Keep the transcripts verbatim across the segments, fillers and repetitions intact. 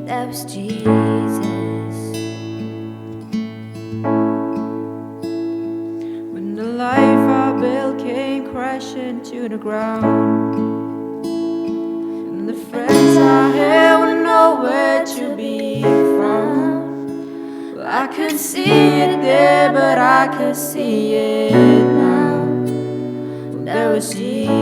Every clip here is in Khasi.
That was Jesus. When the life I built came crashing to the ground, and the friends I had were nowhere to be found. Well, I could see it there, but I could see it now. Well, there was Jesus.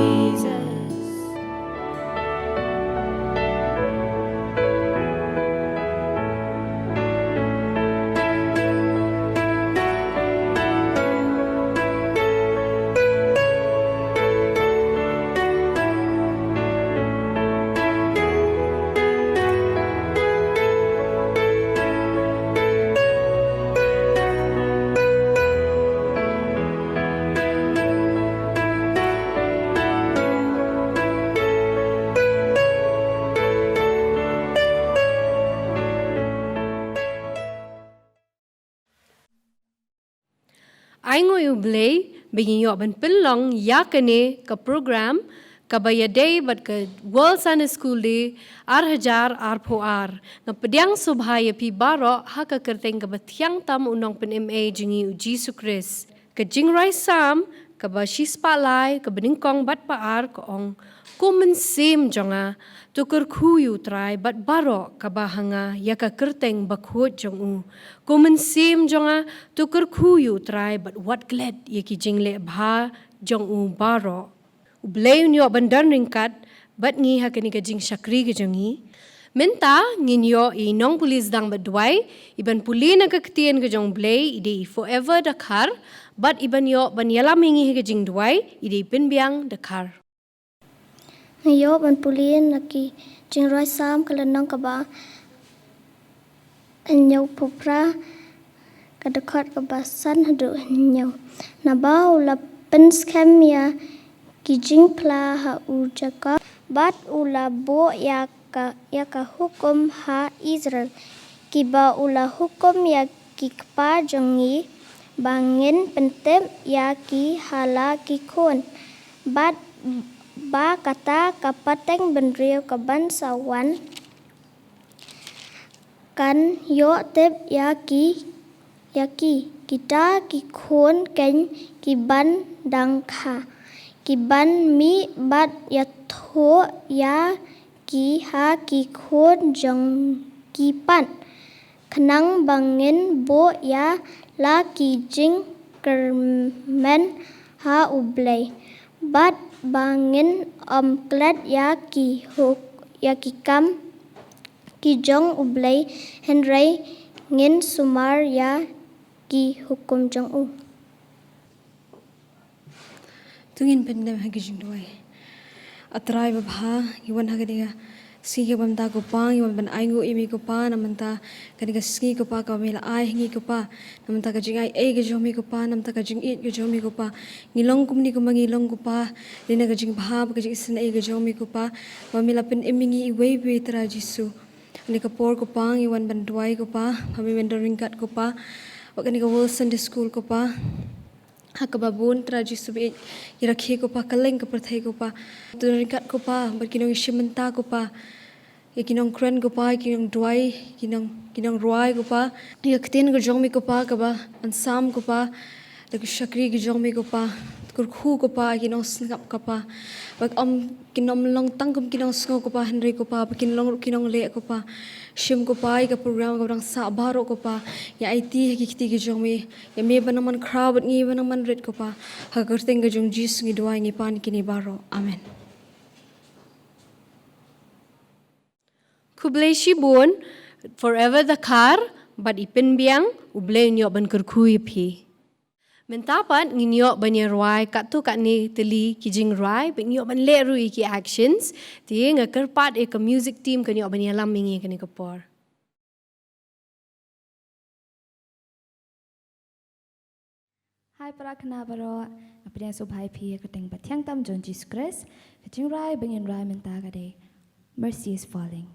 Ai nguh ïa U Blei ba ngi ïoh ban pynlong ïa kane ka program kaba ïadei bad ka World Sunday School Day ar hajar arphew ar. Nga pdiang sngewbha ïa phi baroh ha ka kyrteng kaba thiang tam u Nongpynim ei jong ngi U Jisu Khrist. Ka jingrwai Salm kaba shispah lai, kaba nyngkong bad ba ar ka ong, Ko Mynsiem jong nga, to kyrkhu ïa U Trai bad baroh kaba ha nga ïa ka kyrteng bakhuid jong U. Ko Mynsiem jong nga, to kyrkhu ïa U Trai bad wat klet ïa ki jingleh bha jong U baroh. U Blei un ïoh ban don ryngkat bad ngi ha kane ka jingshakri ka jong ngi. Mynta ngin ïoh i nongpule sdang bad duwai, i ban pule na ka ktien ka jong U Blei, i dei i Forever Dkhar, bad i ban ïoh ban ïalam ïa ngi ha ka jingduwai, i dei i Pynbiang Dkhar. Ngi ïoh ban pule na ki jingrwai Salm ka lynnong kaba hynñiewphew phra, ka dkhot kaba san haduh hynñiew. Naba u la pynskhem ïa ki jingphla ha u Jakob, bad u la buh ïa ka, ïa ka hukum ha Israel, kiba u la hukum ïa ki kpa jong ngi, ba ngin pyntip ïa ki ha la ki khun, bad ba kata ka pateng bynriew kaban sa wan, kan ïoh tip ïa ki, ïa ki, kita ki khun keiñ kiban dang kha, kiban mih bad ïathuh ïa ki ha ki khun jong ki pat, khnang ba ngin buh ïa la ki jingkyrmen ha U Blei, bad ba ngin ym klet ïa ki huk-, ïa ki kam ki jong U Blei, hynrei ngin sumar ïa ki hukum jong U. To ngin pyndem ha ki jingduwai. A Trai babha, ngi wan ha kane ka sngi kaba mynta ko Pa, ngi wan ban ainguh ïa Me ko Pa, na bynta kane ka sngi ko Pa, kaba Me la ai ha ngi ko Pa, na bynta ka jingai ei ka jong Me ko Pa, na bynta ka jingïeit ka jong Me ko Pa. Ngi long kumne kumba ngi long ko Pa, dei na ka jingbha bad ka jingisynei ka jong Me ko Pa, ba Me la pynim ïa ngi iwei pa iwei Trai Jisu. Kane ka por ko Pa, ngi wan ban duwai ko Pa, ba Me men don ryngkat ko Pa, bad kane ka World Sunday School ko Pa. Ha kaba bun Trai Jisu bad ïa ki rakhe ko Pa, kylleng ka pyrthei ko Pa. To don ryngkat ko Pa bad ki nongïashim bynta ko Pa, ïa ki nongkren ko Pa, ïa ki nongduwai, ki nong, ki nongrwai ko Pa, ïa ka ktien ka jong Me ko Pa kaba yn sam ko Pa, da ki shakri ki jong Me ko Pa. Kyrkhu ko Pa ïa ki nongsngap ko Pa, ba ym kin ym long tang kum ki nongsngew ko Pa, hynrei ko Pa ba kin long ruh ki nongleh ko Pa. Shim ko Pa ïa ka program kaba dang sah baroh ko Pa, ïa aiti ha ki kti ki jong Me. Ïa Me ban nang man khraw bad ngi ban nang man rit ko Pa. Ha ka kyrteng ka jong Jisu ngi duwai ngi pan kine baroh. Amen. Khublei shibun, Forever Dkhar bad i Pynbiang, U Blei un ïoh ban kyrkhu ïa phi. Mynta pat ngin ïoh ban ïa rwai katto katne tylli ki jingrwai, bad ngin ïoh ban leh ruh ïa ki actions. Te nga kyrpad ïa ka music team kan ïoh ban ïalam ïa ngi kane ka por. Hai para khynnah baroh, nga pdiang sngewbha ïa phi ha ka kyrteng bathiang tam jong Jisu Khrist. Ka jingrwai ba ngin rwai mynta ka dei Mercy is Falling.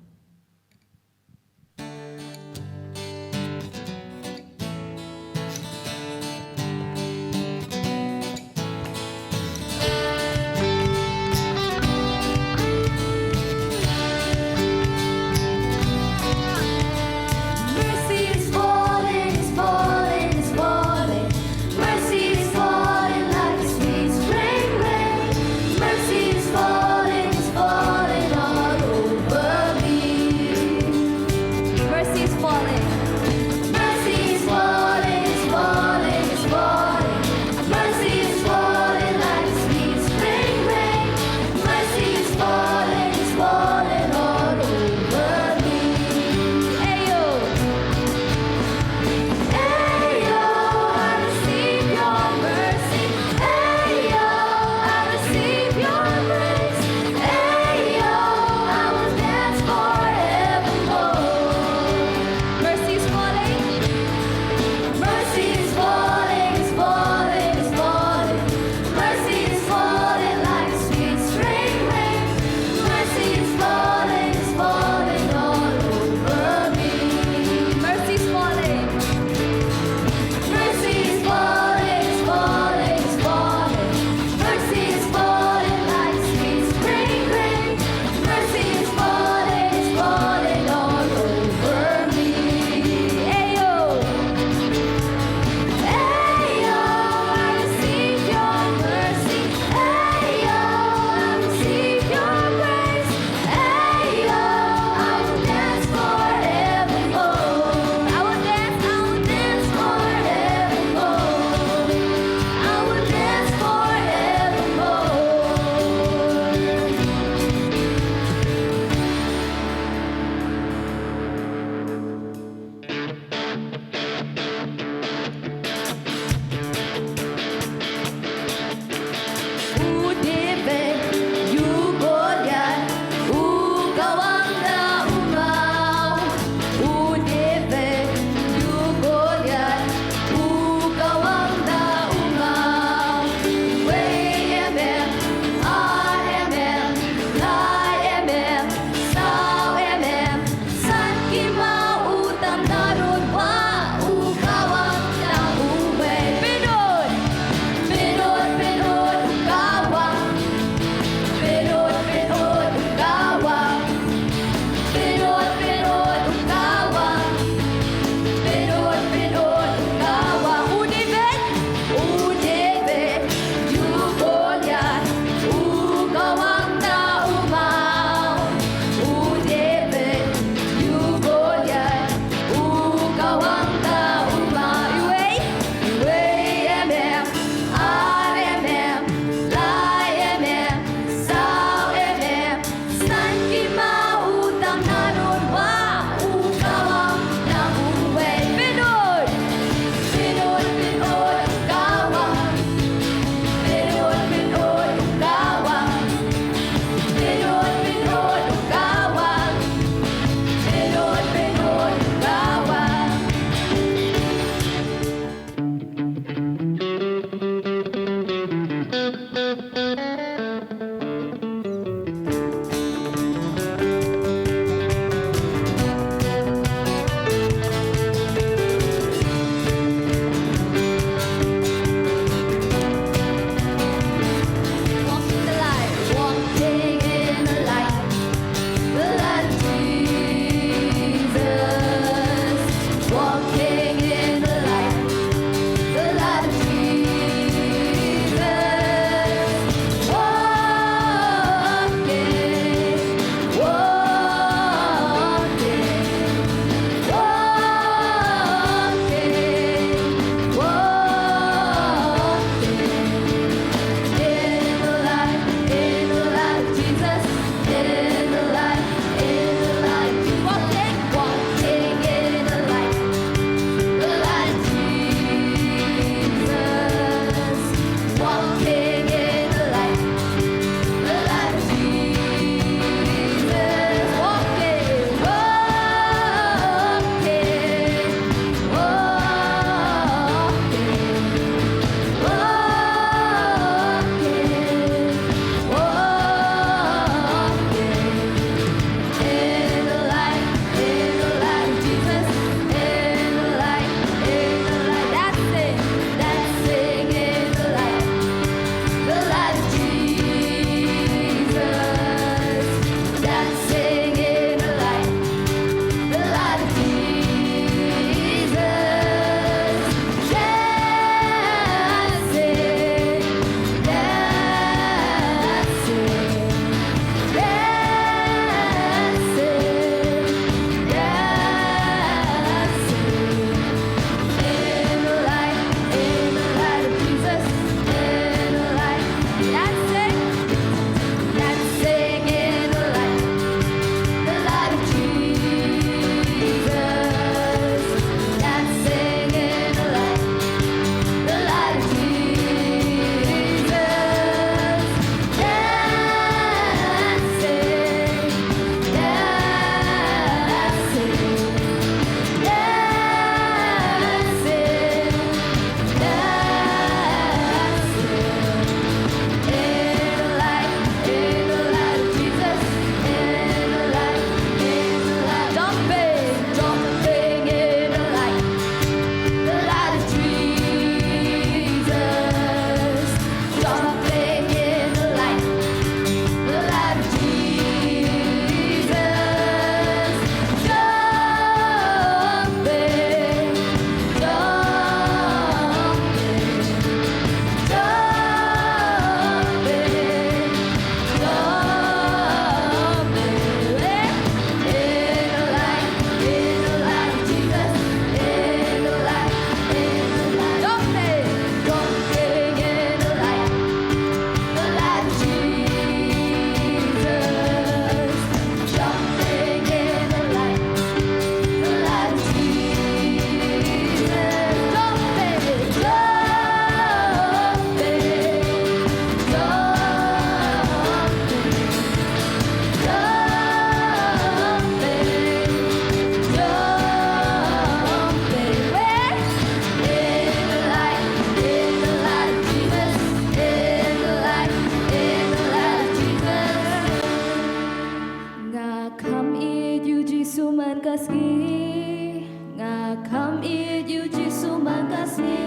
man ka sngi, nga kham ïeit ïa u Jisu man ka sngi.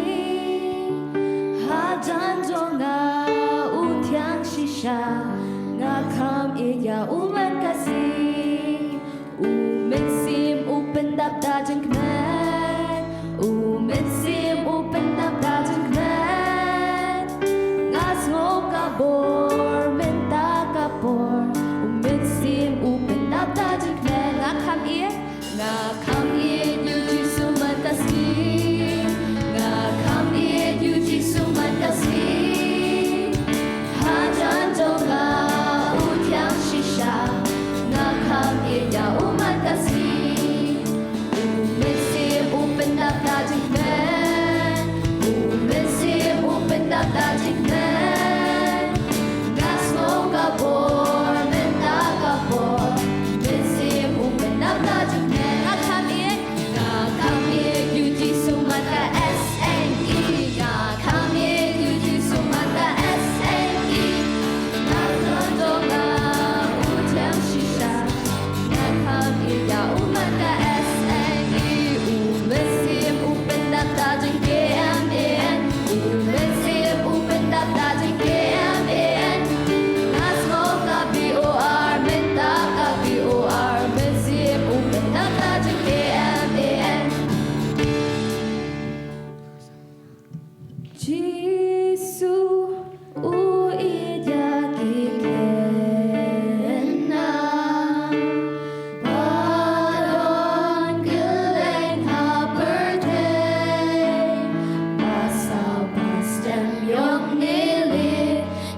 Hajan jong nga u thiang shisha, nga kham ïeit ïa u man ka sngi. U Mynsiem u pyndap da jingkmen, u Mynsiem u pyndap da jingkmen. Nga sngew ka bor mynta ka por, u Mynsiem u pyndap da jingkmen. Nga kham ïeit, nga kham ïeit ïa u Jisu man ka sngi. Nga kham ïeit ïa u Jisu man ka sngi. Hajan jong nga u thiang shisha, nga kham ïeit ïa u man ka sngi. U Mynsiem u pyndap da jingkmen, u Mynsiem u pyndap da jingkmen. Nga sngew ka bor mynta ka por, u Mynsiem u pyndap da jingkmen. Nga kham ïeit, nga kham ïeit ïa u Jisu man ka S N E. Nga kham ïeit ïa u Jisu man ka S N E. Nga kham ïeit ïa u man ka S N E. U Mynsiem u pyndap da jingkmen. U Mynsiem u pyndap da jingkmen. Nga sngew ka B O R mynta ka B O R. U Mynsiem u pyndap da jingkmen. Jisu u ïeit ïa ki khynnah ba don kylleng ha pyrthei. Ba saw ba stem ïong ne leh,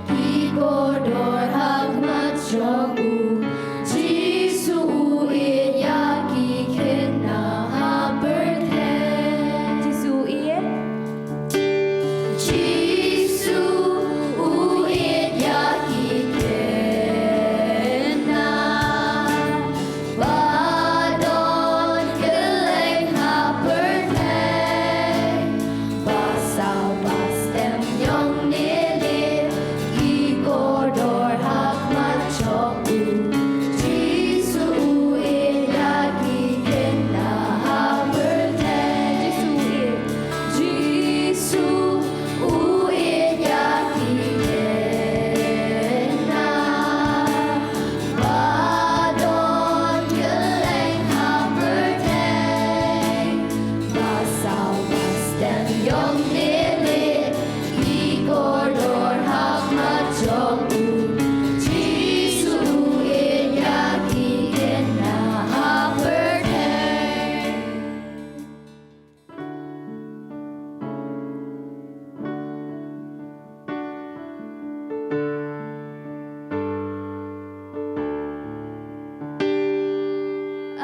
ki kordor ha khmat jong u. Jisu u ïeit ïa ki khynnah ha pyrthei. Jisu u ïeit. Jisu u ïeit ïa ki khynnah ba don kylleng ha pyrthei. Ba saw ba stem ïong ne leh, ki kordor ha khmat jong u. Jisu u ïeit ïa ki khynnah ha pyrthei. Jisu u ïeit. Jisu u ïeit ïa ki khynnah ba don kylleng ha pyrthei. Ba saw ba stem ïong ne leh, ki kordor ha khmat jong u. Jisu u ïeit ïa ki khynnah ha pyrthei.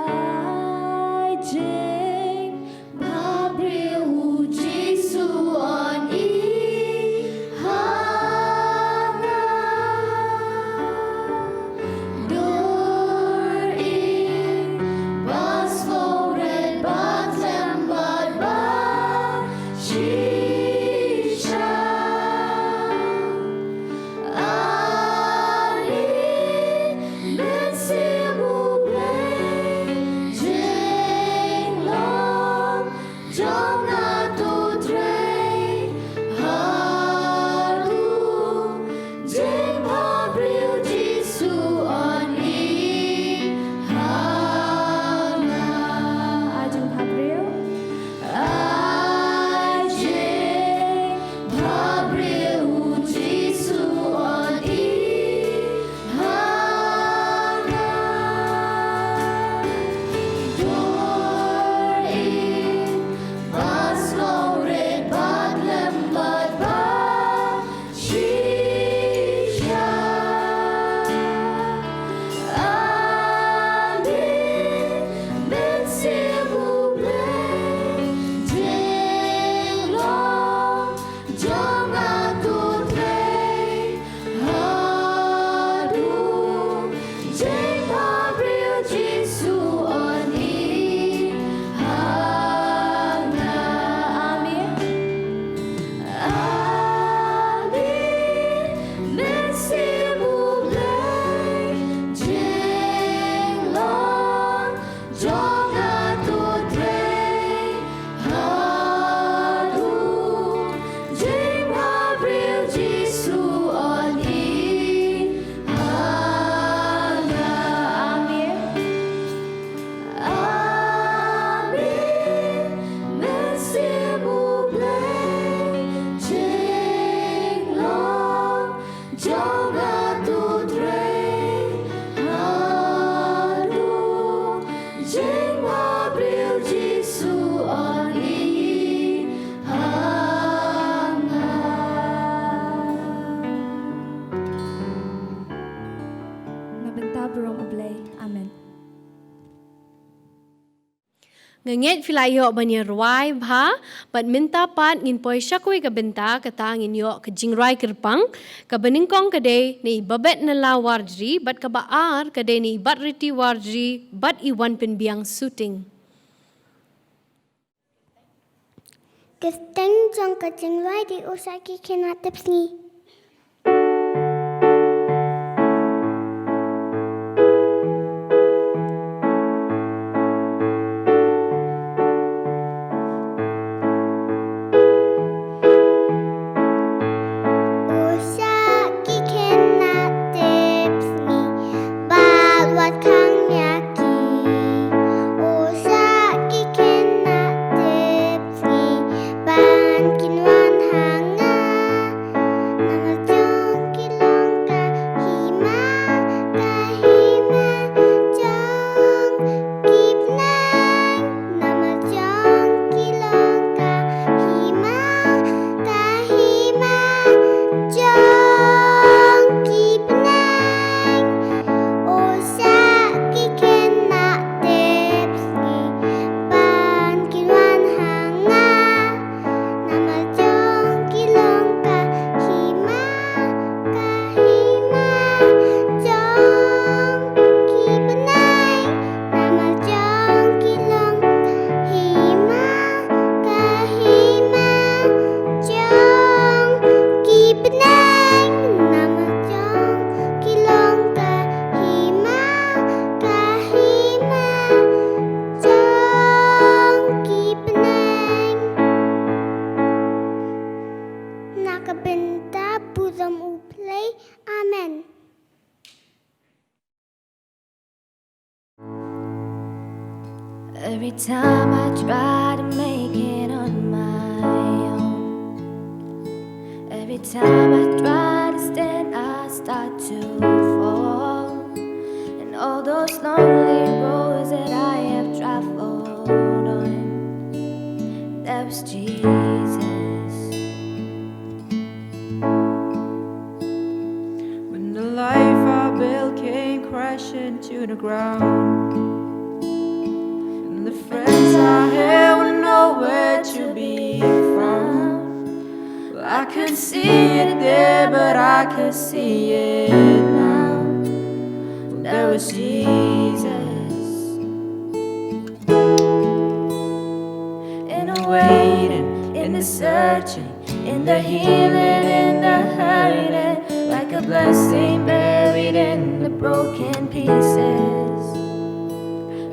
Ai jingpynbapli, u Jisu un ïeit ha nga. Dur ïa ba sngewrit ba khlem bad ba shisha. Ani Mynsiem U Blei jong Nga ngeit phi la ïoh ban ïa rwai bha, bad mynta pat ngin poi sha kawei ka bynta, kata ngin ïoh ka jingrwai kyrpang, kaba nyngkong ka dei na i Babetnala Warjri, bad kaba ar ka dei na i Batriti Warjri, bad i Wanpynbiang Suting. Kyrteng jong ka jingrwai dei U Shah Ki Khynnah Tipsngi. U Shah Ki Khynnah Tipsngi, bad wat khang ïa ki. U Shah Ki Khynnah Tipsngi, ban kin wan ha nga. Namar jong ki long ka hima, ka hima jong ki bneng. Namar jong ki long ka hima, ka hima jong ki bneng. U Shah Ki Khynnah Tipsngi, ban kin wan ha nga. Namar jong ki long ka hima, ka hima jong ki bneng. Namar jong ki long ka hima, ka hima jong ki bneng. Namar jong ki long ka hima, ka hima jong ki bneng. Na ka bynta burom U Blei. Amen. Every time I try to make it on my own, every time I try to stand, I start to fall. And all those lonely roads that I have traveled on, there was Jesus. When the life I built came crashing to the ground, and the friends I had were nowhere to be found. Well, I couldn't see it there, but I could see it now. There was Jesus. In the waiting, in the searching, in the healing, in the hurting, like a blessing buried in the broken pieces.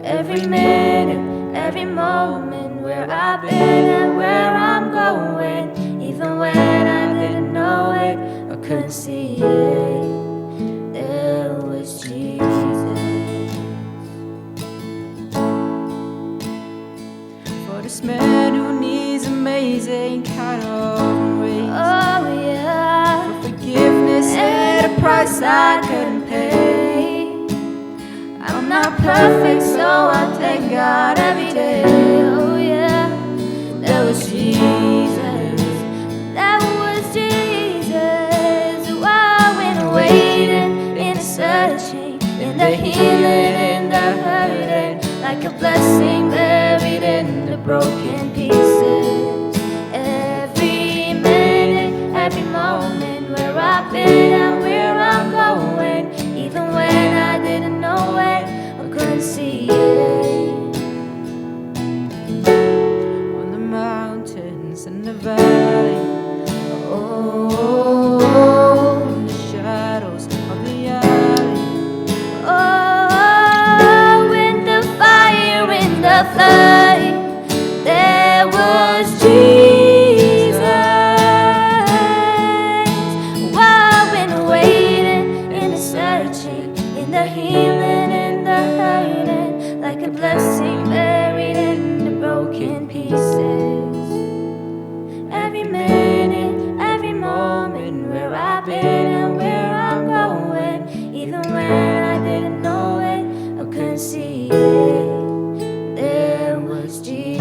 Every minute, every moment, where I've been and where I'm going, even when I didn't know it or couldn't see it, there was Jesus. For this man who needs amazing kind of grace. Oh, yeah. For forgiveness at a price I couldn't pay. I'm not perfect, so I thank God every day. Oh, yeah. There was Jesus. There was Jesus. While in waiting, in searching, in the healing, in the hurting, like a blessing buried in the broken pieces. Every minute, every moment, where I've been and where I'm going, even when I didn't know it or couldn't see it. On the mountains and the valley, oh, in the shadows of the valley. Oh, in the fire, in the flood, there was Jesus. While in waiting, in the searching, in the healing, in the hurting, like a blessing buried in the broken pieces. Every minute, every moment, where I've been and where I'm going, even when I didn't know it or couldn't see it, there was Jesus.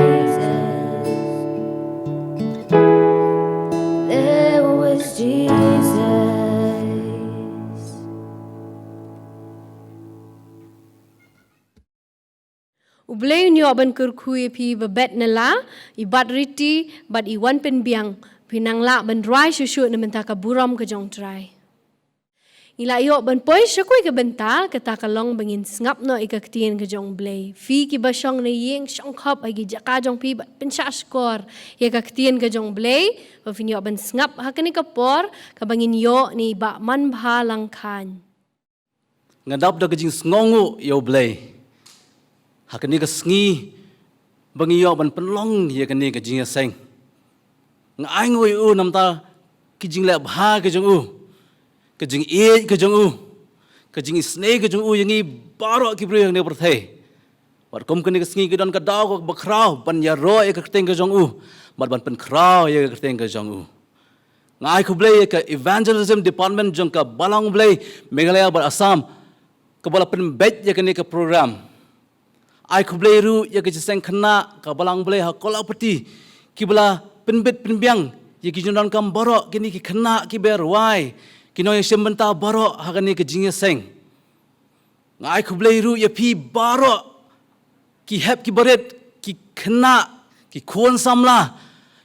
There was Jesus. U Blei un ban kyrkhu ïa phi ba bet na la, i bat riti, bad i wan pynbiang, phi nang lah ban rwai shuh shuh na bynta ka burom ka jong Trai. Ngi la ïoh ban poi sha kawei ka bynta, kata ka long ba ngin sngap noh ïa ka ktien ka jong Blei. Phi kiba shong na ïing shong khop ha ki jaka jong phi bad pynshah shkor ïa ka ktien ka jong Blei, ba phin ïoh ban sngap ha kane ka por, kaba ngin ïoh na i Bah Manbha Langkhan. Nga dap da ka jingsngewnguh ïa U Blei ha kane ka sngi ba ngi ïoh ban pynlong ïa kane ka jingïaseng. Nga ainguh ïa u namar ki jingleh bha ka jong u, ka jingïeit ka jong u, ka jingisynei ka jong u ïa ngi baroh ki briew ha kane ka pyrthei. Bad kum kane ka sngi ka don ka daw kaba khraw ban ïaroh ïa ka kyrteng ka jong u, bad ban pynkhraw ïa ka kyrteng ka jong u. Nga ai khublei ïa ka Evangelism Department jong ka Balang U Blei Meghalaya bad Assam, kaba la pynbeit ïa kane ka program. Ai khublei ruh ïa ka jingïaseng khynnah ka Balang U Blei ha Kawlapati, kiba la pynbit pynbiang ïa ki jingdonkam baroh kine ki khynnah kiba rwai, ki nongïashim bynta baroh ha kane ka jingïaseng. Nga ai khublei ruh ïa phi baroh, ki hep ki barit, ki khynnah, ki khun samla,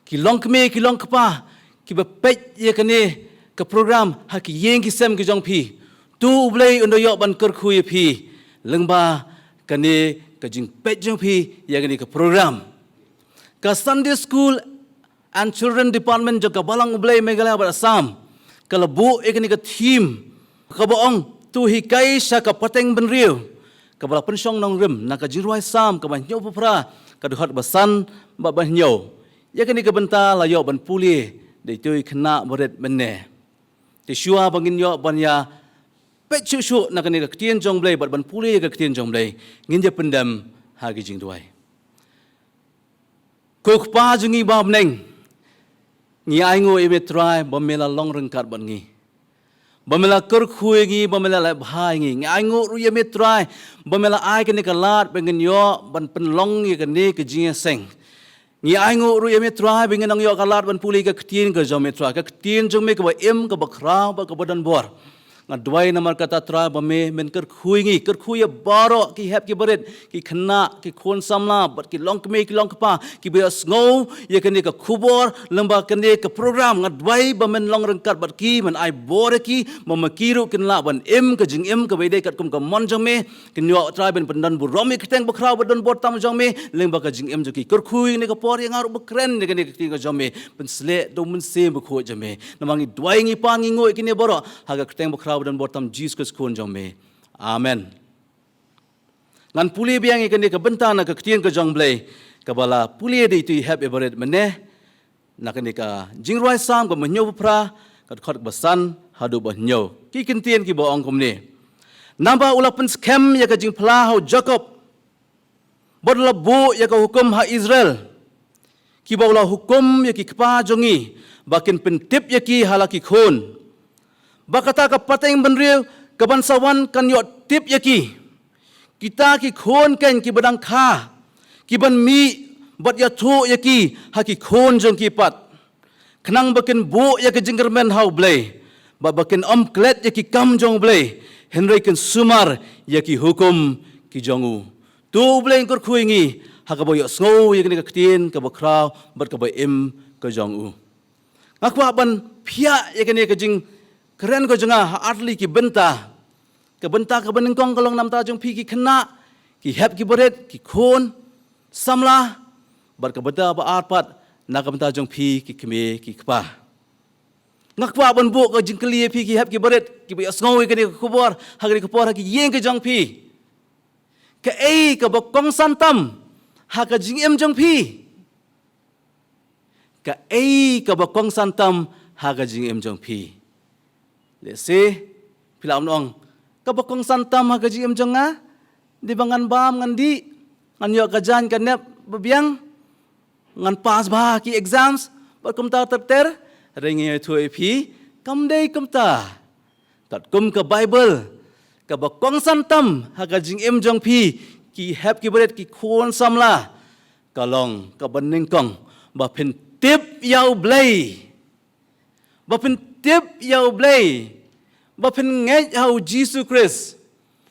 ki longkmie, ki longkpa, kiba peit ïa kane ka program ha ki ïing ki sem ki jong phi. To U Blei un da ïoh ban kyrkhu ïa phi lyngba kane ka jingpeit jong phi ïa kane ka program. Ka Sunday School and Children Department jong ka Balang U Blei Meghalaya bad Assam ka la buh ïa kane ka theme kaba ong, To Hikai sha ka Pateng Bynriew, kaba la pynshong nongrim na ka Jingrwai Salm kaba hynñiewphew phra, ka dkhot ba san bad ba hynñiew. Ïa kane ka bynta la ïoh ban pule da itei i khynnah barit mynne. Te shuwa ba ngin ïoh ban ïa peit shuh shuh na kane ka ktien jong U Blei bad ban pule ïa ka ktien jong U Blei, ngin ïa pyndem ha ki jingduwai. Ko Kpa jong ngi ba ha bneng, ngi ainguh ïa me Trai ba me la long ryngkat bad ngi, ba me la kyrkhu ïa ngi, ba me la leh bha ïa ngi. Ngi ainguh ruh ïa me Trai ba me la ai kane ka lad ba ngin ïoh ban pynlong ïa kane ka jingïaseng. Ngi ainguh ruh ïa me Trai ba ngin nang ïoh ka lad ban pule ka ktien ka jong me Trai, ka ktien jong me kaba im, kaba khraw bad kaba don bor. Nga duwai namar kata Trai ba me men kyrkhu ïa ngi, kyrkhu ïa baroh ki hep ki barit, ki khynnah, ki khun samla bad ki longkmie, ki longkpa, kiba ïohsngew ïa kane ka khubor lyngba kane ka program. Nga duwai ba men long ryngkat bad ki, men ai bor ïa ki, ba ma ki ruh kin lah ban im ka jingim kaba ïadei katkum ka mon jong me, kin ïoh Trai ban pyndon burom ïa ka kyrteng bakhraw ba don bor tam jong me lyngba ka jingim jong ki. Kyrkhu ïa kane ka por, ïa nga ruh ba kren ïa kane ka ktien ka jong me, pynshlur da u Mynsiem Bakhuid jong me. Namar ngi duwai, ngi pan, ngi nguh ïa kine baroh ha ka kyrteng bakhraw ba don bor tam, Jisu Khrist Khun jong me. Amen. Ngan pule biang ïa kane ka bynta na ka ktien ka jong U Blei, kaba la pule da itei i hep i barit mynne, na kane ka Jingrwai Salm kaba hynñiewphew phra, ka dkhot ba san haduh ba hynñiew. Ki kyntien kiba ong kumne: Naba u la pynskhem ïa ka jingphla ha u Jakob, bad u la buh ïa ka hukum ha Israel, kiba u la hukum ïa ki kpa jong ngi ba kin pyntip ïa ki ha la ki khun, ba kata ka pateng bynriew kaban sa wan kan ïoh tip ïa ki. Kita ki khun keiñ kiba dang kha, kiban mih bad ïathuh ïa ki ha ki khun jong ki pat, khnang ba kin buh ïa ka jingkyrmen ha U Blei, bad ba kin ym klet ïa ki kam jong U Blei, hynrei kin sumar ïa ki hukum ki jong u. To U Blei un kyrkhu ïa ngi ha kaba ïohsngew ïa kane ka ktien kaba khraw bad kaba im ka jong u. Nga kwah ban phiah ïa kane ka jingkren ka jong nga ha artylli ki bynta. Ka bynta kaba nyngkong ka long na ka bynta jong phi ki khynnah, ki hep ki barit, ki khun samla, bad ka bynta ba ar pat na ka bynta jong phi ki kmie ki kpa. Nga kwah ban buh ka jingkylli ïa phi ki hep ki barit kiba ïohsngew ïa kane ka khubor ha kane ka por ha ki ïing ka jong phi. Kaei kaba kongsan tam ha ka jingim jong phi? Kaei kaba kongsan tam ha ka jingim jong phi? Lehse phi lah ban ong, kaba kongsan tam ha ka jingim jong nga, dei ba ngan bam, ngan dih, ngan ïoh ka jaiñ ka nep ba biang, ngan pass bha ki exams bad kumta ter ter. Hynrei ngan ïathuh ïa phi, kam dei kumta. Katkum ka Baibl, kaba kongsan tam ha ka jingim jong phi ki hep ki barit, ki khun samla, ka long kaba nyngkong, ba phin tip ïa U Blei, ba phin tip ïa U Blei, ba phin ngeit ha U Jisu Khrist,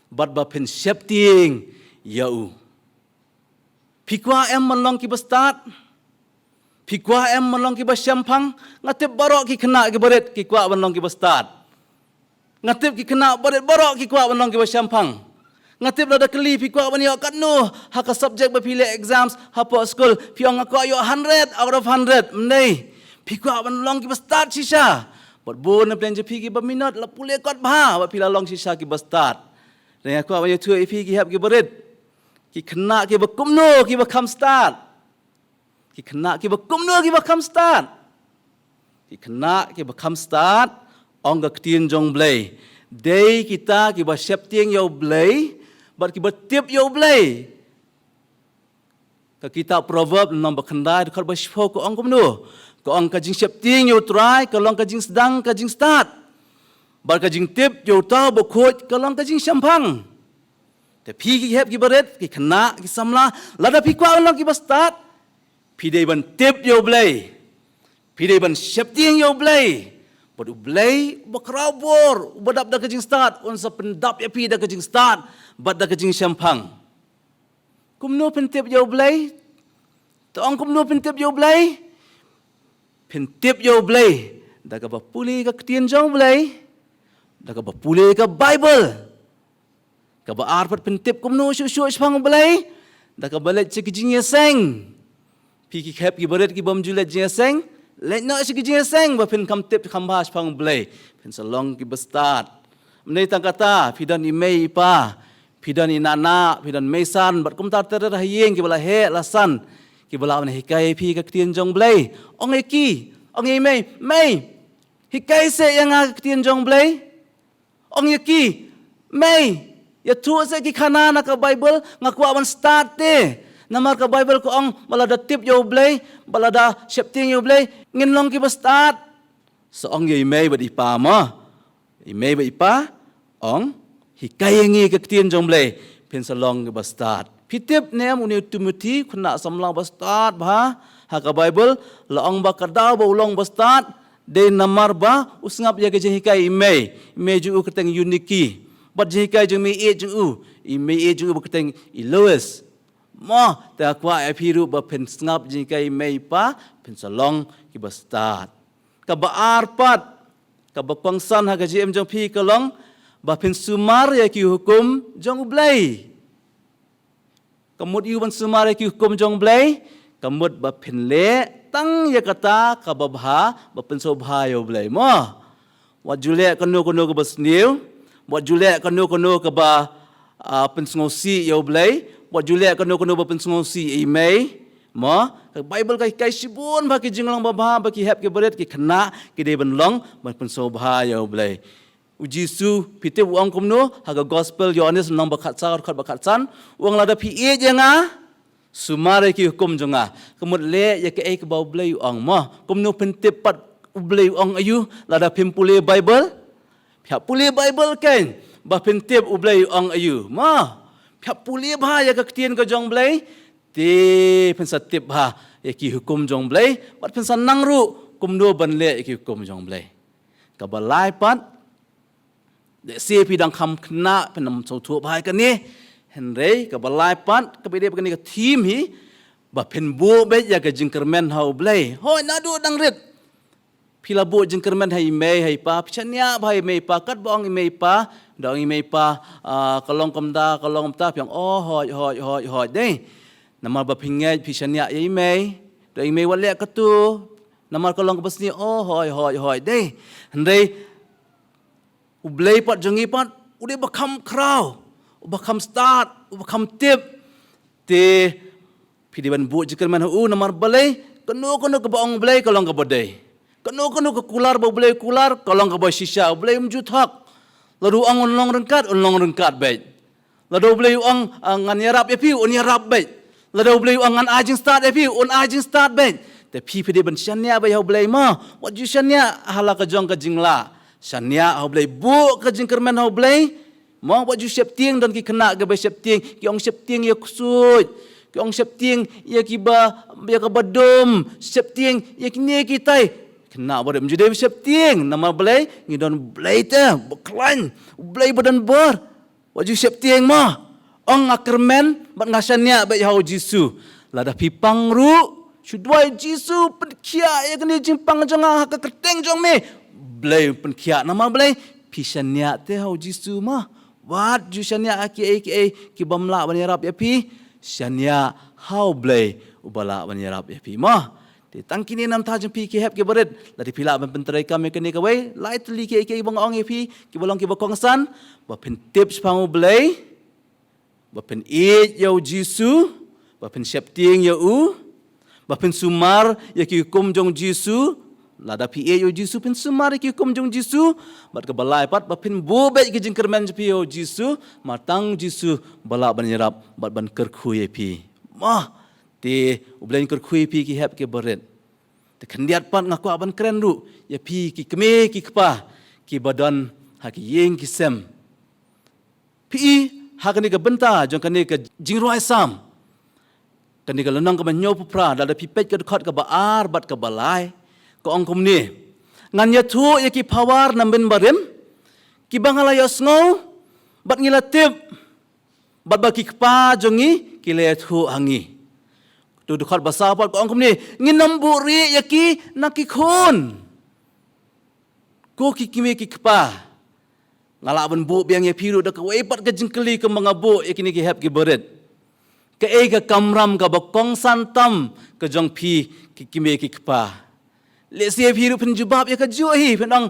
bad ba phin sheptieng ïa u. Phi kwah em ban long kiba stad? Phi kwah em ban long kiba shemphang? Nga tip baroh ki khynnah kiba rit ki kwah ban long kiba stad. Nga tip ki khynnah barit baroh ki kwah ban long kiba shemphang. Nga tip lada kylli phi kwah ban ïoh katno ha ka subject ba phi leh exams hapoh skul, phi ong nga kwah ïoh hundred out of hundred. Mynne phi kwah ban long kiba stad shisha. Bad bun na pdeng jong phi kiba minot la pule kot bha ba phi la long shisha kiba stad. Te nga kwah ban ïathuh ïa phi ki hep kiba rit, ki khynnah kiba kumno kiba kham stad. Ki khynnah kiba kumno kiba kham stad? Ki khynnah kiba kham stad, ong ka ktien jong U Blei, dei kita kiba sheptieng ïa U Blei bad kiba tip ïa U Blei. Ka kitab Proverb lynnong ba khyndai dkhot ba shiphew ka ong kumno? Ka ong ka jingsheptieng ïa U Trai ka long ka jingsdang ka jingstad, bad ka jingtip ïa uta uba khuid ka long ka jingshemphang. Te phi ki hep kiba rit, ki khynnah ki samla, lada phi kwah ban long kiba stad, phi dei ban tip ïa U Blei. Phi dei ban sheptieng ïa U Blei. Bad U Blei uba khraw bor, uba dap da ka jingstad, un sa pyndap ïa phi da ka jingstad bad da ka jingshemphang. Kumno phin tip ïa U Blei? To ong kumno phin tip ïa U Blei? Phin tip ïa U Blei da kaba pule ka ktien jong U Blei, da kaba pule ka Baibl. Kaba ar pat phin tip kumno shuh shuh shaphang U Blei, da kaba leit sha ki jingïaseng. Phi ki hep kiba rit ki bym ju leit jingïaseng, leit noh sha ki jingïaseng ba phin kham tip kham bha shaphang U Blei, phin sa long kiba stad. Mynne tang kata, phi don i mei i pa, phi don i nah nah, phi don meisan bad kumta ter ter ha ïing kiba la heh la san, kiba lah ban hikai ïa phi ka ktien jong U Blei. Ong ïa ki, ong ïa i mei, mei, hikai seh ïa nga ka ktien jong U Blei. Ong ïa ki, mei, ïathuh seh ki khana na ka Baibl, nga kwah ban stad te. Namar ka Baibl ka ong ba lada tip ïa U Blei, ba lada sheptieng ïa U Blei, ngin long kiba stad. Sa ong ïa i mei bad i pa mo. I mei bad i pa, ong, hikai ïa ngi ka ktien jong U Blei, phin sa long kiba stad. Phi tip ne em, une u Timothi, khynnah samla ba stad bha ha ka Baibl, la ong ba ka daw ba u long ba stad dei namar ba u sngap ïa ka jinghikai i mei, i mei jong u kyrteng Euniki. Bad jinghikai jong i mei ïeit jong u, i mei ïeit jong u ba kyrteng i Lois. Mo, te nga kwah ïa phi ruh ba phin sngap jinghikai i mei i pa, phin sa long kiba stad. Kaba ar pat, kaba kongsan ha ka jingim jong phi ka long ba phin sumar ïa ki hukum jong U Blei. Ka mut aïu ban sumar ïa ki hukum jong U Blei? Ka mut ba phin leh tang ïa kata kaba bha, ba pynsngewbha ïa U Blei mo. Wat ju leh kano kano kaba sniew, wat ju leh kano kano kaba, ah, pynsngewsih ïa U Blei, wat ju leh kano kano ba pynsngewsih ïa i mei mo. Ka Baibl ka hikai shibun bha ki jinglong babha ba ki hep kiba rit, ki khynnah ki dei ban long ban pynsngewbha ïa U Blei. U Jisu, phi tip u ong kumno ha ka Gospel Ïoannis lynnong ba khatsaw, dkhot ba khatsan, u ong lada phi ïeit ïa nga, sumar ïa ki hukum jong nga. Ka mut leh ïa kaei kaba U Blei u ong mo. Kumno phin tip pat U Blei u ong aïu lada phim pule Baibl? Phi hap pule Baibl kein ba phin tip U Blei u ong aïu mo. Phi hap pule bha ïa ka ktien ka jong U Blei, te phin sa tip bha ïa ki hukum jong U Blei bad phin sa nang ruh kumno ban leh ïa ki hukum jong U Blei. Kaba lai pat, lehse phi dang kham khynnah, phin ym sngewthuh bha ïa kane. Hynrei kaba lai pat, kaba ïadei bad kane ka theme hi, ba phin buh beit ïa ka jingkyrmen ha U Blei. Hooid, naduh dang rit phi la buh jingkyrmen ha i mei ha i pa, phi shaniah bha ïa i mei i pa, katba ong i mei i pa, da ong i mei i pa, ah, ka long kumta, ka long kumta, phi ong, oh, hooid, hooid, hooid, hooid, dei. Namar ba phi ngeit, phi shaniah ïa i mei, da ong i mei wat leh kato, namar ka long kaba sniew, oh, hooid, hooid, hooid, dei. Hynrei U Blei pat jong ngi pat, u dei uba kham khraw, uba kham stad, uba kham tip. Te phi dei ban buh jingkyrmen ha u, namar balei? Kano kano kaba ong U Blei ka long kaba dei. Kano kano ka kular ba U Blei u kular ka long kaba shisha, U Blei um ju thok. Lada u ong un long ryngkat, un long ryngkat beit. Lada U Blei u ong, ah, ngan ïarap ïa phi, un ïarap beit. Lada U Blei u ong ngan ai jingstad ïa phi, un ai jingstad beit. Te phi, phi dei ban shaniah beit ha U Blei mo. Wat ju shaniah ha la ka jong ka jinglah. Shaniah ha U Blei, buh ka jingkyrmen ha U Blei. Mo, wat ju sheptieng, don ki khynnah kiba sheptieng, ki ong sheptieng ïa ksuid, ki ong sheptieng ïa kiba, ïa kaba dum, sheptieng ïa kine kitai. Khynnah barit ym ju dei ba sheptieng, namar balei? Ngi don U Blei te ba khlaiñ, U Blei ba don bor. Wat ju sheptieng mo. Ong nga kyrmen bad nga shaniah beit ha U Jisu. Lada phi pang ruh, shu duwai, Jisu, pynkhiah ïa kane ka jingpang jong nga ha ka kyrteng jong me. Blei pynkhiah, namar balei? Phi shaniah te ha u Jisu mo. Wat ju shaniah ha kiei kiei ki bym lah ban ïarap ïa phi. Shaniah ha u Blei uba lah ban ïarap ïa phi mo. Te tang kine namar jong phi ki hep ki barit, lada phi lah ban pyntreikam ïa kane kawei, lai tylli kiei kiei ba nga ong ïa phi kiba long kiba kongsan, ba phin tip shaphang u Blei, ba phin ïeit ïa u Jisu, ba phin sheptieng ïa u, ba phin sumar ïa ki hukum jong u Jisu. Lada phi ïeit ïa u Jisu, phin sumar ïa ki hukum jong u Jisu. Bad kaba lai pat, ba phin buh beit ki jingkyrmen jong phi ïa u Jisu, namar tang u Jisu ba lah ban ïarap bad ban kyrkhu ïa phi. Mo, te u Blei un kyrkhu ïa phi ki hep ki barit. Te khyndiat pat nga kwah ban kren ruh ïa phi ki kmie ki kpa kiba don ha ki ïing ki sem. Phi i ha kane ka bynta jong kane ka jingrwai Salm, kane ka lynnong kaba hynñiewphew phra, lada phi peit ka dkhot kaba ar bad kaba lai, ka ong kumne: Ngan ïathuh ïa ki phawar na mynbarim kiba nga la ïohsngew, bad ngi la tip, bad ba ki kpa jong ngi ki la ïathuh ha ngi. Te dkhot ba saw pat ka ong kumne: Ngin ym buhrieh ïa ki na ki khun. Ko ki kmie ki kpa, nga lah ban buh biang ïa phi ruh da kawei pat ka jingkylli kumba nga buh ïa kine ki hep ki barit. Kaei ka kamram kaba kongsan tam ka jong phi ki kmie ki kpa? Lehse phi ruh phin jubab ïa kajuh hi, phin ong,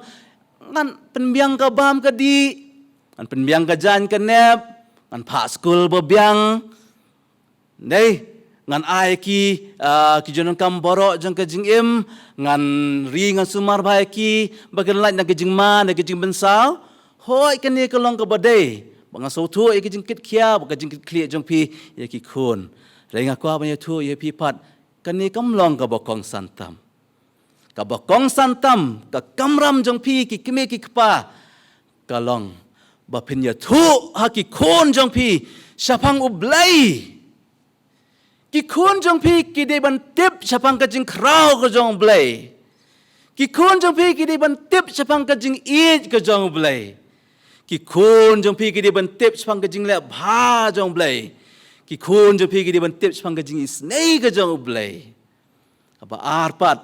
ngan pynbiang ka bam ka dih, ngan pynbiang ka jaiñ ka nep, ngan phah skul ba biang. Dei, ngan ai ki, ah, ki jingdonkam baroh jong ka jingim, ngan ri ngan sumar bha ïa ki, ba kin lait na ka jingma, na ka jingpynsaw. Hooid, kane ka long kaba dei ba ngan sngewthuh ïa ka jingkitkhia bad ka jingkitkhlieh jong phi ïa ki khun. Hynrei nga kwah ban ïathuh ïa phi pat, kane kam long kaba kongsan tam. Kaba kongsan tam, ka kamram jong phi ki kmie ki kpa, ka long ba phin ïathuh ha ki khun jong phi shaphang u Blei. Ki khun jong phi ki dei ban tip shaphang ka jingkhraw ka jong u Blei. Ki khun jong phi ki dei ban tip shaphang ka jingïeit ka jong u Blei. Ki khun jong phi ki dei ban tip shaphang ka jingleh bha jong u Blei. Ki khun jong phi ki dei ban tip shaphang ka jingisynei ka jong u Blei. Kaba ar pat,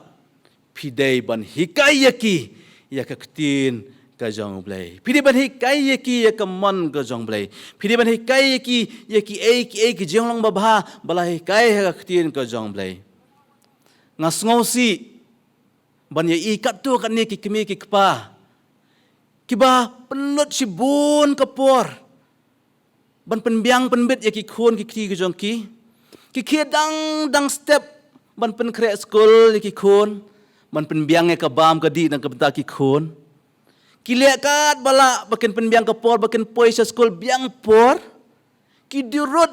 phi dei ban hikai ïa ki ïa ka ktien ka jong u Blei. Phi dei ban hikai ïa ki ïa ka mon ka jong u Blei. Phi dei ban hikai ïa ki ïa kiei kiei ki jinglong babha ba la hikai ha ka ktien ka jong u Blei. Nga sngewsih ban ïa i katto katne ki kmie ki kpa kiba pynlut shibun ka por ban pynbiang pynbit ïa ki khun ki kti ka jong ki. Ki khie dang dang step ban pynkhreh skul ïa ki khun, ban pynbiang ïa ka bam ka dih na ka bynta ki khun. Ki leh katba lah ba kin pynbiang ka por ba kin poi sha skul biang por. Ki durut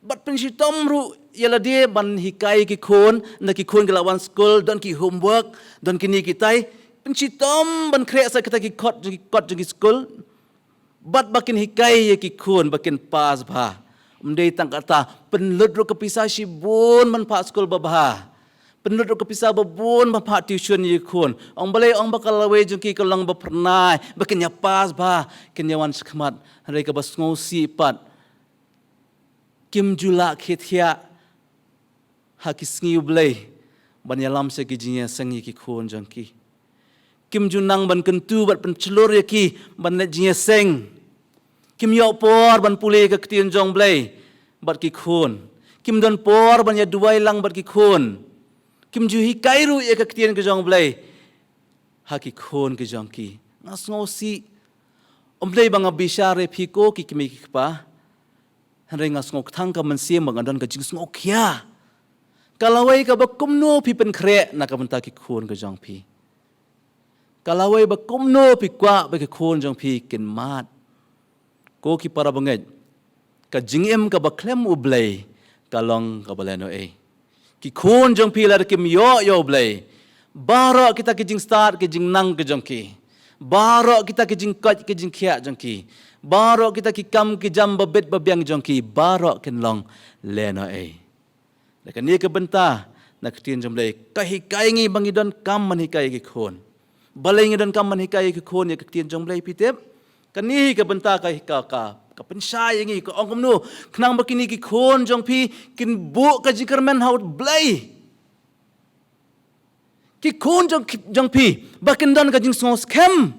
bad pynshitom ruh ïa lade ban hikai ïa ki khun, na ki khun ki la wan skul, don ki homework, don kine kitai. Pynshitom ban khreh sa kita ki kot, ki kot jong ki skul. Bad ba kin hikai ïa ki khun ba kin pass bha. Ym dei tang kata, pynlut ruh ka pisa shibun ban phah skul babha. Pynlut ruh ka pisa babun ban phah tuition ïa ki khun. Ong balei? Ong ba ka lawei jong ki ka long ba phyrnai, ba kin ïa pass bha, kin ïa wan shakhmat. Hynrei kaba sngewsih pat, kim ju lah khie thiah ha ki sngi u Blei ban ïalam sha ki jingïaseng ïa ki khun jong ki. Kim ju nang ban kyntu bad pynshlur ïa ki ban leit jingïaseng. Kim ïoh por ban pule ka ktien jong u Blei bad ki khun. Kim don por ban ïa duwai lang bad ki khun. Kim ju hikai ruh ïa ka ktien ka jong u Blei ha ki khun ka jong ki. Nga sngewsih. Ym dei ba nga bishar ïa phi ko ki kmie ki kpa. Hynrei nga sngewkthang ka mynsiem ba nga don ka jingsngewkhia. Ka lawei kaba kumno phi pynkhreh na ka bynta ki khun ka jong phi. Ka lawei ba kumno phi kwah ba ki khun jong phi kin mad. Ko ki para bangeit, ka jingim kaba khlem u Blei ka long kaba lehnohei. Ki khun jong phi lada kim ïoh ïa u Blei, baroh kita ki jingstad ki jingnang ki jong ki, baroh kita ki jingkoit ki jingkhiah jong ki, baroh kita ki kam ki jam babit babiang jong ki, baroh kin long lehnohei. Na kane ka bynta, na ka ktien jong u Blei ka hikai ngi ba ngi donkam ban hikai ïa ki khun. Balei ngi donkam ban hikai ïa ki khun ïa ka ktien jong u Blei, phi tip? Kane hi ka bynta ka hikai ka, Ka pynshai ïa ngi, ka ong kumno, khnang ba kine ki khun jong phi kin buh ka jingkyrmen ha U Blei. Ki khun jong, jong phi ba kin don ka jingsngewskhem.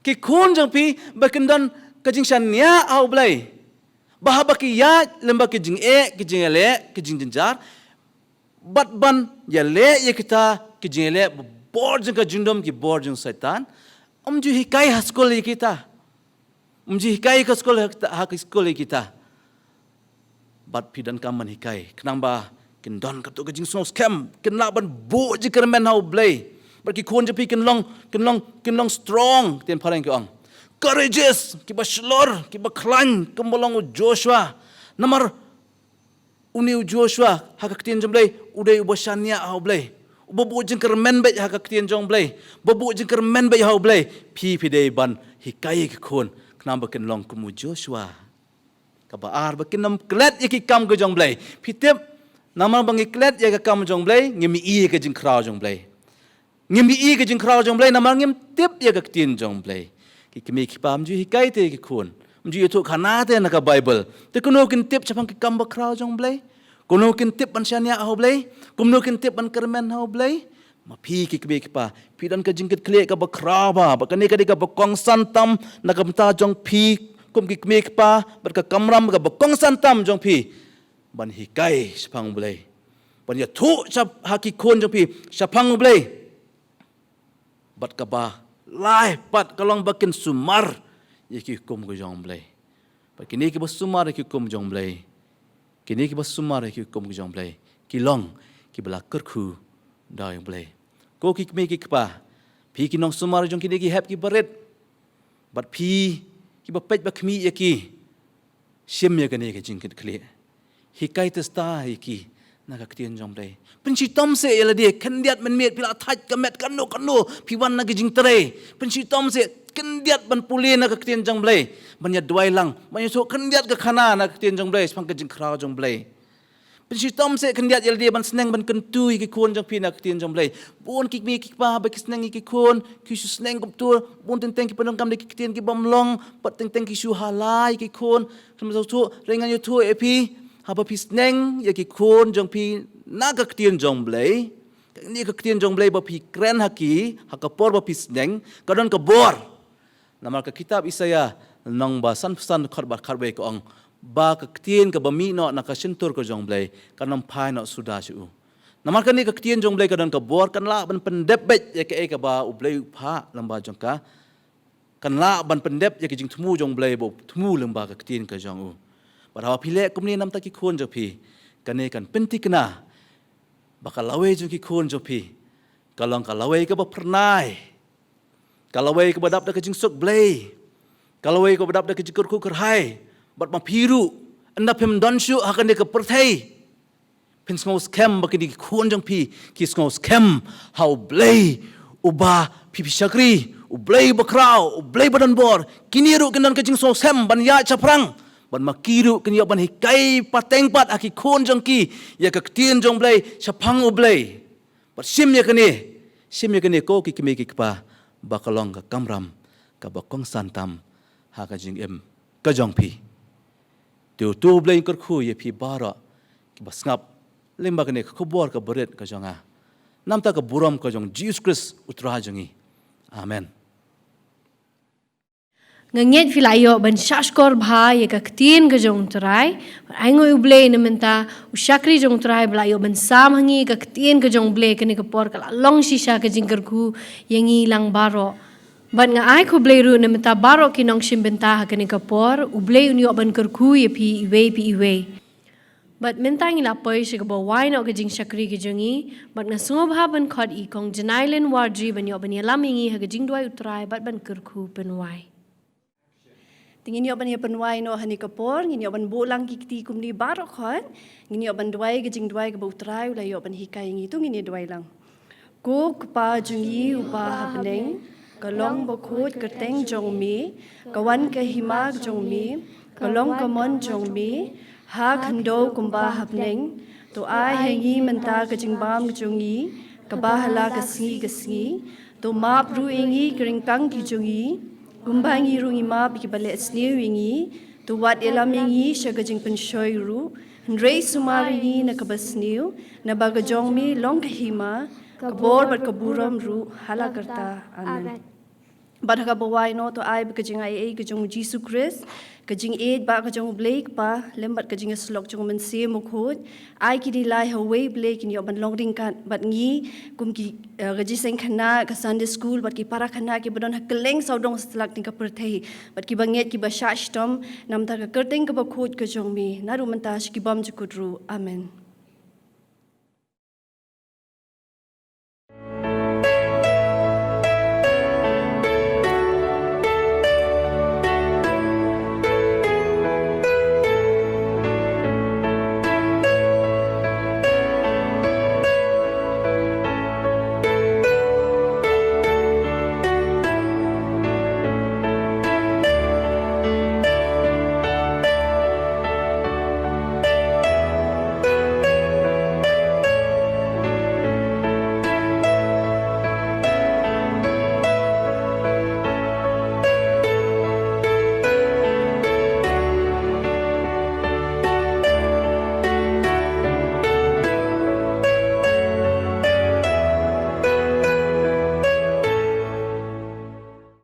Ki khun jong phi ba kin don ka jingshaniah ha U Blei. Ba haba ki ïaid lem bad ki jingeh, ki jingïaleh, ki jingjynjar, bad ban ïaleh ïa kita ki jingïaleh ba bor jong ka jingdum, ki bor jong Soitan, ym ju hikai ha skul ïa kita. Ym ju hikai ka skul ha, ha ka skul ïa kita. Bad phi donkam ban hikai, khnang ba kin don katto ka jingsngewskhem, kin lah ban buh jingkyrmen ha U Blei. Bad ki khun jong phi kin long, kin long, kin long strong, ktien phareng ki ong. Courageous, kiba shlur, kiba khlaiñ, kumba long u Joshua. Namar une u Joshua, ha ka ktien jong U Blei, u dei uba shaniah ha U Blei. Uba buh jingkyrmen beit ha ka ktien jong U Blei. Uba buh jingkyrmen beit ha U Blei. Phi, phi dei ban hikai ki khun, khnang ba kin long kum u Joshua. Kaba ar, ba kin ym klet ïa ki kam ka jong U Blei. Phi tip, namar ba ngi klet ïa ka kam jong U Blei, ngim ïohi ïa ka jingkhraw jong U Blei. Ngim ïohi ïa ka jingkhraw jong U Blei, namar ngim tip ïa ka ktien jong U Blei. Ki kmie ki kpa ym ju hikai te ïa ki khun. Ym ju ïathuh khana te na ka Baibl. Te kumno kin tip shaphang ki kam bakhraw jong U Blei? Kumno kin tip ban shaniah ha U Blei? Kumno kin tip ban kyrmen ha U Blei? Ma phi ki kmie ki kpa, phi don ka jingkitkhlieh kaba khraw bha, ba kane ka dei kaba kongsan tam na ka bynta jong phi kum ki kmie ki kpa, bad ka kamram kaba kongsan tam jong phi ban hikai shaphang U Blei. Ban ïathuh shap-, ha ki khun jong phi shaphang U Blei. Bad kaba lai pat ka long ba kin sumar ïa ki hukum ka jong U Blei. Bad kine kiba sumar ïa ki hukum jong U Blei, kine kiba sumar ïa ki hukum ka jong U Blei, ki long kiba la kyrkhu da U Blei. Ko ki kmie ki kpa, phi ki nongsumar jong kine ki hep kiba rit, bad phi kiba peit ba khmih ïa ki, shim ïa kane ka jingkitkhlieh. Hikai testa ïa ki na ka ktien jong U Blei. Pynshitom seh ïa lade, khyndiat mynmiet phi la thait ka met kano kano, phi wan na ka jingtrei. Pynshitom seh, khyndiat ban pule na ka ktien jong U Blei, ban ïa duwai lang, ban ïathuh khyndiat ka khana na ka ktien jong U Blei shaphang ka jingkhraw jong U Blei. Pynshitom seh, khyndiat ïa lade ban sneng ban kyntu ïa ki khun jong phi na ka ktien jong U Blei. Bun ki kmie ki kpa ba ki sneng ïa ki khun, ki shu sneng kumto, bun teng teng ki pyndonkam da ki ktien ki bym long, bad teng teng ki shu halai ïa ki khun. Kynmaw shuh, hynrei ngan ïathuh ïa phi, haba phi sneng ïa ki khun jong phi na ka ktien jong U Blei, kane ka ktien jong U Blei ba phi kren ha ki ha ka por ba phi sneng, ka don ka bor. Namar ka kitab Isaïah lynnong ba sanphew san, dkhot ba khatwei ka ong, ba ka ktien kaba mih noh na ka shyntur ka jong U Blei kan ym phai noh suda sha u. Namar kane ka ktien jong U Blei ka don ka bor, kan lah ban pyndep beit ïa kaei kaba U Blei u phah lyngba jong ka. Kan lah ban pyndep ïa ka jingthmu jong U Blei ba u thmu lyngba ka ktien ka jong u. Bad haba phi leh kumne na ka bynta ki khun jong phi, kane kan pynthikna ba ka lawei jong ki khun jong phi ka long ka lawei kaba phyrnai, ka lawei kaba dap da ka jingsuk Blei, ka lawei kaba dap da ka jingkyrkhu kyrhai. Bad ma phi ruh, ynda phim don shuh ha kane ka pyrthei, phin sngewskhem ba kine ki khun jong phi ki sngewskhem ha U Blei uba phi phi shakri, U Blei uba khraw, U Blei ba don bor. Kine ruh kin don ka jingsngewskhem ban ïaid shaphrang, bad ma ki ruh kin ïoh ban hikai pateng pat ha ki khun jong ki ïa ka ktien jong U Blei shaphang U Blei. Bad shim ïa kane, shim ïa kane ko ki kmie ki kpa, ba ka long ka kamram kaba kongsan tam ha ka jingim ka jong phi. Te to U Blei un kyrkhu ïa phi baroh kiba sngap lyngba kane ka khubor kaba rit ka jong nga, na ka bynta ka burom ka jong Jisu Khrist U Trai jong ngi. Amen. Nga ngeit phi la ïoh ban shahshkor bha ïa ka ktien ka jong U Trai. Bad ai nguh ïa U Blei na ka bynta u shakri jong U Trai ba la ïoh ban sam ha ngi ïa ka ktien ka jong U Blei. Kane ka por ka la long shisha ka jingkyrkhu ïa ngi lang baroh. Bad nga ai khublei ruh na ka bynta baroh ki nongshim bynta ha kane ka por. U Blei un ïoh ban kyrkhu ïa phi iwei pa iwei. Bad mynta ngi la poi sha kaba wai noh ka jingshakri ka jong ngi, bad nga sngewbha ban khot ïa i Kong Janailin Wardri ban ïoh ban ïalam ïa ngi ha ka jingduwai U Trai bad ban kyrkhu pynwai. Te ngin ïoh ban ïa pynwai noh ha kane ka por, ngin ïoh ban buh lang ki kti kumne baroh khot, ngin ïoh ban duwai ka jingduwai kaba U Trai u la ïoh ban hikai ïa ngi, to ngin ïa duwai lang. Ko Kpa jong ngi uba ha bneng, ka long bakhuid kyrteng jong me, ka wan ka hima jong me, ka long ka mon jong me ha khyndew kumba ha bneng. To ai ha ngi mynta ka jingbam ka jong ngi kaba ha la ka sngi ka sngi. To map ruh ïa ngi ki ryngkang ki jong ngi, kumba ngi ruh ngi map ïa kiba leh sniew ïa ngi. To wat ïalam ïa ngi sha ka jingpynshoi ruh, hynrei sumar ïa ngi na kaba sniew, naba ka jong me long ka hima, ka bor bad ka burom ruh ha la karta. Amen. Bad ha kaba wai noh, to ai ba ka jingaiei ka jong u Jisu Khrist, ka jingïeit ba ka jong u Blei Kpa, lem bad ka jingïasyllok jong u Mynsiem Bakhuid, ai kine lai ha uwei u Blei kin ïoh ban long ryngkat bad ngi kum ki, eh, ka jingïaseng khynnah, ka Sunday school bad ki para khynnah kiba don ha kylleng sawdong satlak jong ka pyrthei, bad kiba ngeit kiba shah shitom namar ka kyrteng kaba khuid ka jong me, naduh mynta sha ki bymjukut ruh. Amen.